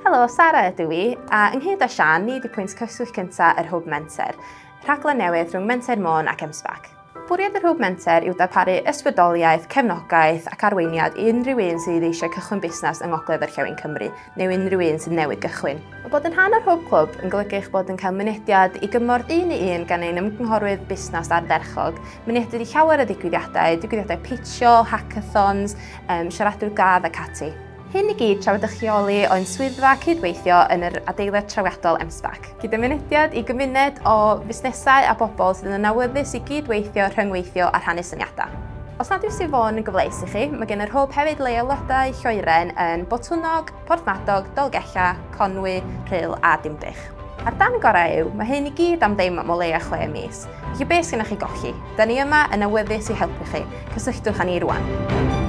Helo, Sara ydw i, a ynghyd â Sian, ni ydi pwynt cyswllt cyntaf yr Hwb Menter, rhaglen newydd rhwng Menter Môn ac M-SParc. Bwriad yr Hwb Menter yw darparu ysbrydoliaeth, cefnogaeth ac arweiniad i unrhyw un sydd eisiau cychwyn busnes yng Ngogledd Orllewin Cymru, neu unrhyw un sydd newydd gychwyn. Mae bod yn rhan o'r Hwb Clwb yn golygu eich bod yn cael mynediad i gymorth un i un gan ein ymgynghorwyr busnes ardderchog, mynediad i llawer o ddigwyddiadau, digwyddiadau pitio, hackathons, um, siaradwyr gwadd ac ati. Hyn i gyd tra fod eich lleoli o'n swyddfa cydweithio yn yr adeilad trawiadol M-SParc. Gyda mynediad i gymuned o fusnesau a bobl sydd yn awyddus i gyd-weithio, rhyngweithio a rhannu syniadau. Os nad yw Sir Fôn yn gyfleus i chi, mae gen yr Hwb hefyd leoliadau lloeren yn Botwnnog, Porthmadog, Dolgellau, Conwy, Rhyl a Dinbych. A'r dan gorau yw, mae hyn i gyd am ddim am o leia 6 mis. Felly beth sydd gennych chi golli? Da ni yma yn awyddus i helpu chi. Cysylltwch â ni rwan.